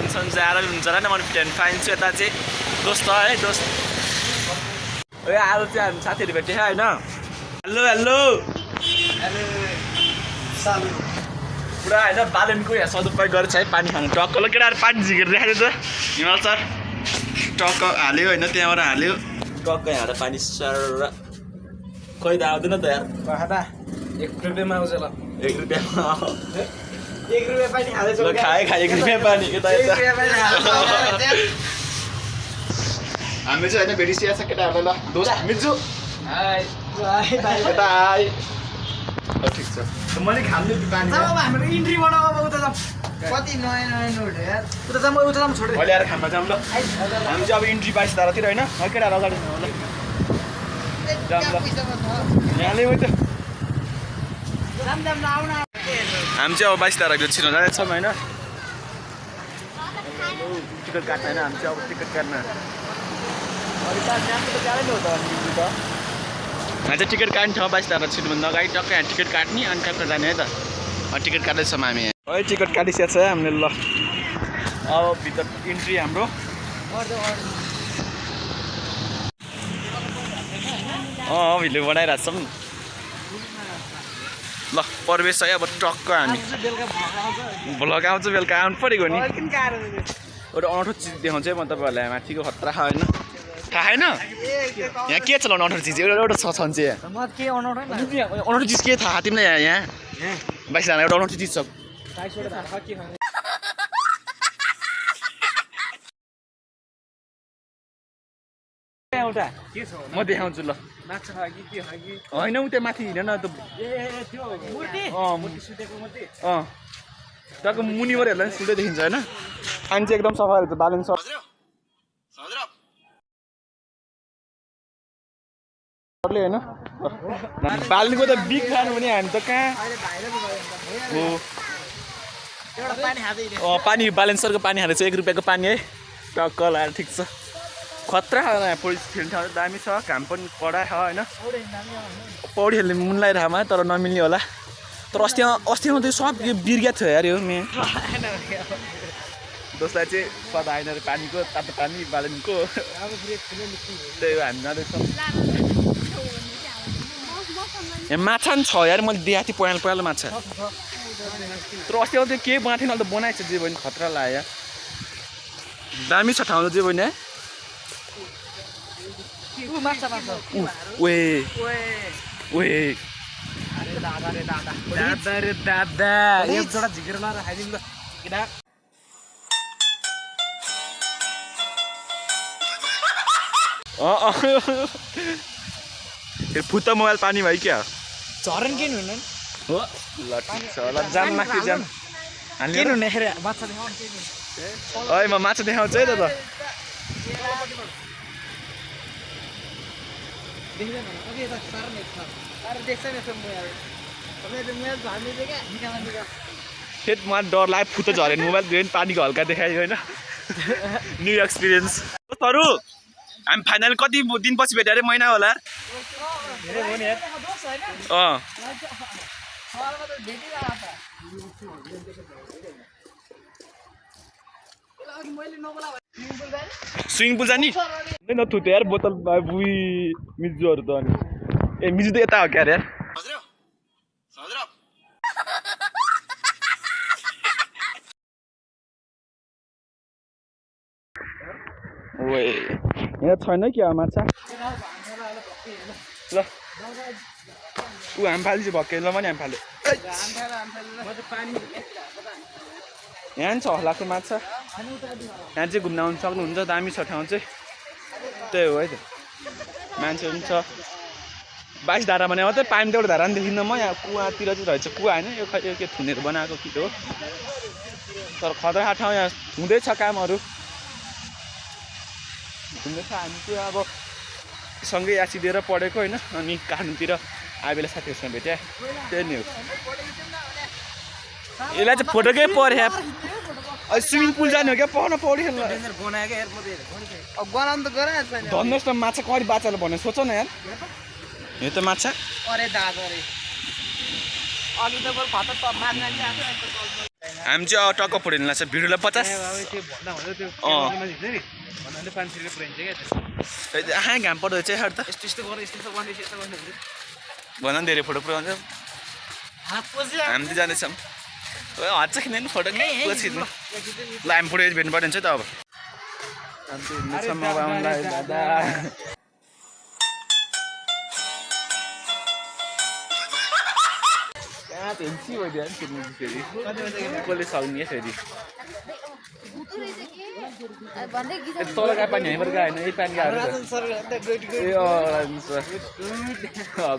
सन्चै आएर हुन्छ होला नि म फ्रेन्ड पाइन्छु यता चाहिँ दोस्त है दोस्त ए आज चाहिँ हामी साथीहरू भेटेँ होइन हेलो हेलो पुरा होइन बालनको यहाँ सदुपयोग गरेछ है पानी खानु टक्क ल केटाहरू पानी झिकेर राखेको त हिमाल सर टक्क हाल्यो होइन त्यहाँबाट हाल्यो टक्क यहाँ पानी सर खै त आउँदैन त यार 1 रुपैयाँमा आउँछ ल 1 रुपैयाँमा 1 रुपैयाँ पानी हालेछ खाए 1 रुपैयाँ पानी यता यता हामी चाहिँ होइन भेटिसिया छ केटाहरूलाई ल दोस्त मिल्छु यता आइ ठिक छ मैले खानु पानी हाम्रो इन्ट्री बनाऊ उता जाम कति नयाँ नोट यार उता जाम छोड्दै अहिले आएर खानमा जाम ल हामी चाहिँ अब इन्ट्री 22 धारातिर होइन केटाहरू अगाडि ल जाम ल यहाँले हो त हामी चाहिँ अब 22 धाराको छिर्न जाँदैछौँ होइन टिकट काट्न होइन हामी चाहिँ अब टिकट काट्न हामी चाहिँ टिकट काट्ने ठाउँ 22 धारा छिर्नुभन्दा अगाडि टक्कै यहाँ टिकट काट्ने अनि टक्क जाने है त टिकट काट्दैछौँ हामी है टिकट काटिसकेको छ है हामीले ल अब भित्र इन्ट्री हाम्रो भिडियो बनाइरहेको छौँ ल प्रवेश है अब टक्क हामी भ्लग आउँछ बेलुका आउनु परेको नि एउटा अनौठो चिज देखाउँछ है म तपाईँहरूलाई माथिको खतरा होइन थाहा छैन यहाँ के छ ल अनौठो चिज एउटा छ छन् चाहिँ अनौठो चिज के थाहा तिमीलाई यहाँ 22 जना एउटा अनौठो चिज छ म देखाउँछु ल होइन उ त्यो माथि हिँड न त त्यहाँको मुनिवरहरूलाई पनि सुल्दै देखिन्छ होइन पानी चाहिँ एकदम सफा रहेछ बालन सर होइन बालनको त बिग खानु भने हामी त कहाँ हो पानी बालेन्सरको पानी हालेको छ 1 रुपैयाँको पानी है टक्क लाएर ठिक छ खतरा पुलिस खेल्ने ठाउँ दामी छ घाम पनि कडा छ होइन पौडी खेल्ने मुन लगाइरहेको तर नमिल्ने होला तर अस्तिमा त्यो सब बिर्ग्या थियो यार यो मे दोस्लाई चाहिँ स्वाद आएन अरे पानीको तातो पानी बालनको त्यही हो हामी जाँदैछौँ यहाँ माछा पनि छ यार मैले देखाएको थिएँ पहेँलो माछा तर अस्तिमा त्यो केही बनाएको थिएन अहिले त बनाएछ जे भयो नि खतरा लाग्यो दामी छ ठाउँ जे भयो नि है दादा एक जोडा झिकेर लाएर खाइदिउँ ल केटा फुत्ता मोबाइल पानी भयो क्या झरेन किन हुने हो ल ठिक छ ल जाम माथि जाम किन हुने माछा है म माछा देखाउँछु है त फेरि मलाई डर लाग्यो फुत्तो झऱ्यो भने मोबाइल धेरै पानीको हल्का देखायो होइन न्यू एक्सपिरियन्स दोस्तहरू हामी फाइनल कति दिनपछि भेट्यो अरे महिना होला स्विमिङ पुल जाने नथुत्यो यार बोतल बुई मिजुहरू त अनि ए मिजु त यता हो क्या यार ओए यहाँ छैन क्या माछा ल ऊ हामी फाल्यो चाहिँ भक्कै ल पनि हामी फाल्यो यहाँ पनि छ हलाको माछा यहाँ चाहिँ घुम्न आउनु सक्नुहुन्छ दामी छ ठाउँ चाहिँ त्यही हो है त मान्छे पनि छ 22 धारा भने मात्रै पानी त एउटा धारा पनि देखिन्न म यहाँ कुवातिर चाहिँ रहेछ कुवा होइन यो खै के थुनेर बनाएको कि हो तर खतरा ठाउँ यहाँ हुँदैछ कामहरू घुम्दैछ हामी चाहिँ अब सँगै यासी दिएर पढेको होइन अनि काठमाडौँतिर आइबेला साथीहरूसँग भेटेँ त्यही नै हो यसलाई चाहिँ फोटोकै पर्यो स्विमिङ पुल जाने हो क्या पढ्न पौडी खेल्नु धन्नुहोस् न माछा कति बाचाले भने सोच न यार यो त माछा हामी चाहिँ टक्क फोर्टिन लाग्छ भिडियोलाई 50 घाम पर्दो चाहिँ हर त भन धेरै फोटो पुऱ्याउँछ हामी चाहिँ जाँदैछौँ हात चाहिँ खिच्दैन फोटो खिच्नु ल हामी फोटो भेट्नु पर्ने हुन्छ त अब दादा कहाँ हेर्सी भइदियो नि कुद्नु फेरि कसले सक्ने फेरि तल गए पानी यहीँबाट गएन यही पानी गएर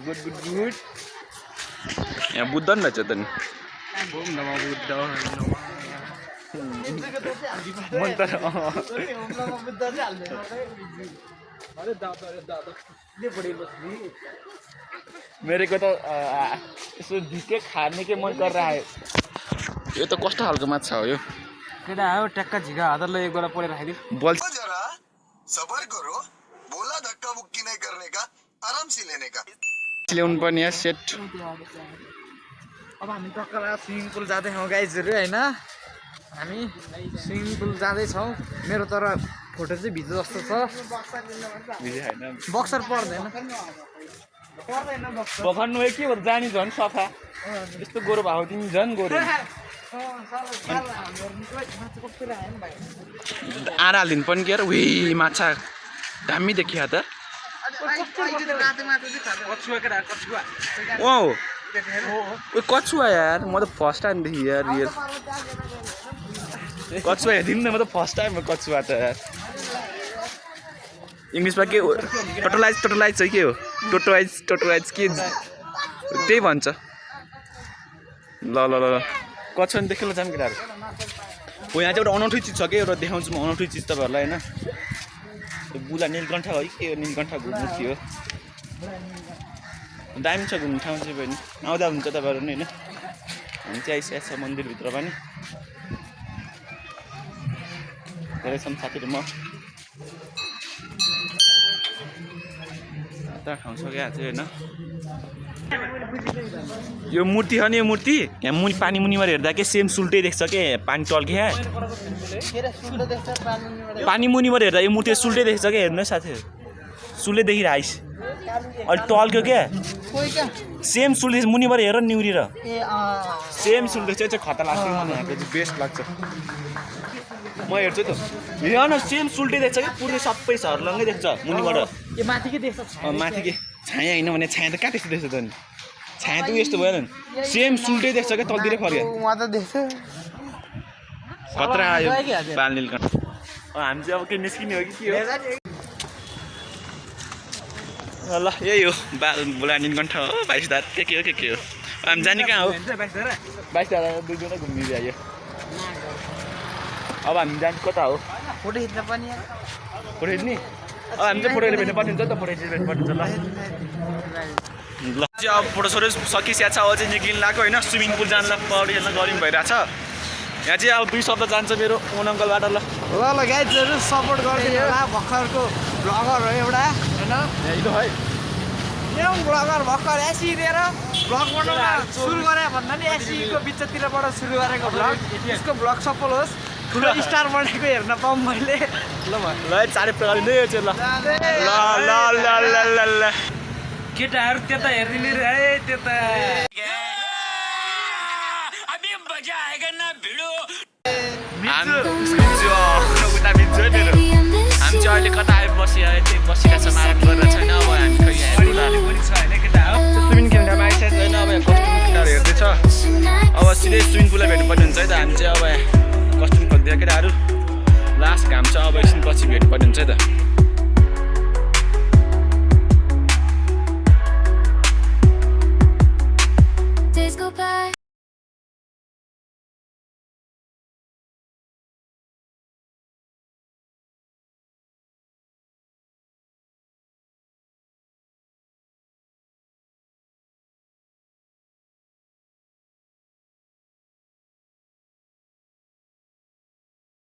गुड गुड गुड यहाँ बुद्ध नि रहेछ त नि मन त मेरे को तो यसो ढिके खाने के मन कर रहा है यो त कस्तो खालको माछा हो यो केटा हो ट्याक्का झिका हातले एक बेला परेर खाइदियो बोल जरा सबर करो बोला धक्का मुक्की नहीं करने का आराम से लेने का ल्याउनु पर्ने यहाँ सेट अब हामी टक्कर स्विमिङ पुल जाँदै छौँ गाइजहरू होइन हामी स्विमिङ पुल जाँदैछौँ मेरो तर फोटो चाहिँ भिजो जस्तो छ बक्सर पर्दैन बखर्नु हो के हो जानी झन् सफा यस्तो गोरो भएको तिमी झन् गोरो आरा हालिदिनु पनि के उही माछा दामी देखिया त ओ कछुवा यार म त फर्स्ट टाइम देखि यार रियल कछुवा हेरिदिनु न म त फर्स्ट टाइम हो कछुवा त यार इङ्ग्लिसमा के हो टोटोलाइज चाहिँ के हो टोटोलाइज के त्यही भन्छ ल ल ल कछुवा नि देखेर जाऊँ केटाहरू हो यहाँ चाहिँ एउटा अनौठो चिज छ कि एउटा देखाउँछु म अनौठो चिज तपाईँहरूलाई होइन बुला नीलकण्ठ है के हो नीलकण्ठ घुम्नु थियो दामी छ घुम्ने ठाउँ चाहिँ पनि आउँदा हुन्छ तपाईँहरू नि होइन हामी चाहिँ आइसकेको छ मन्दिरभित्र पनि धेरै छौँ साथीहरू म ठाउँ छ क्या चाहिँ होइन यो मूर्ति हो नि यो मूर्ति यहाँ मुनि पानी मुनिबाट हेर्दा के सेम सुल्टै देख्छ के पानी टल्के पानी मुनिबाट हेर्दा यो मूर्ति सुल्टै देख्छ क्या हेर्नु साथीहरू सुल्टै देखिरहेछ अहिले टल्क्यो क्या सेम सुल्टे मुनिबाट हेर निउरी र सेम सुल्टे चाहिँ खतरा लाग्छ मलाई यहाँको चाहिँ बेस्ट लाग्छ म हेर्छु त हेर न सेम सुल्टे देख्छ कि पुरै सबै सर्लङ्गै देख्छ मुनिबाट माथि के छाया होइन भने छाया त कहाँ त्यस्तो देख्छ त नि छाया त यस्तो भएन नि सेम सुल्टै देख्छ क्या तलतिरै फर्क्यो खतरा आयो बाल नीलकण्ठ हामी चाहिँ अब के निस्किने हो कि के हो ल यही हो बाल बुला नीलकण्ठ हो 22 धार के हो हामी जाने कहाँ हो 22 धार दुईजना घुम्ने आयो अब हामी जाने कता हो फोटो खिच्न पनि फोटो खिच्ने अब हामी चाहिँ फोटो भेट्नु पर्ने हुन्छ नि त फोटो भेट्नु पर्ने हुन्छ ल चाहिँ अब फोटो सोटो सकिसकेको छ अब चाहिँ निक्लिनु लाग्यो होइन स्विमिङ पुल जानु पौडी खेल्न गऱ्यौँ भइरहेछ यहाँ चाहिँ अब 2 शब्द जान्छ मेरो ओन अङ्कलबाट ल गाइजहरू सपोर्ट गरिदिनु होला भर्खरको भ्लगर हो एउटा होइन है यौँ ब्लगर भर्खर एसी लिएर ब्लग बनाउन सुरु गरे भन्दा नि एसीको बिचतिरबाट सुरु गरेको ब्लग यसको ब्लग सफल होस् ठुलो स्टार बनेको हेर्न पाऊँ मैले ल चाँडै प्रकारले नै चाहिँ ल केटाहरू त्यता हेरिदिने है त्यता हामी चाहिँ अहिले कता आएर बसिरहेको छ माराम गरेर छैन अब हामी खै स्विमिङ खेल्ने ठाउँमा आइसकेको छैन अब यहाँ कस्ट्युम केटाहरू हेर्दैछ अब सिधै स्विमिङ पुललाई भेट्नुपर्ने हुन्छ है त हामी चाहिँ अब कस्ट्युम खोलिदियो केटाहरू लास्ट घाम छ अब एकछिन पछि भेट्नुपर्ने हुन्छ है त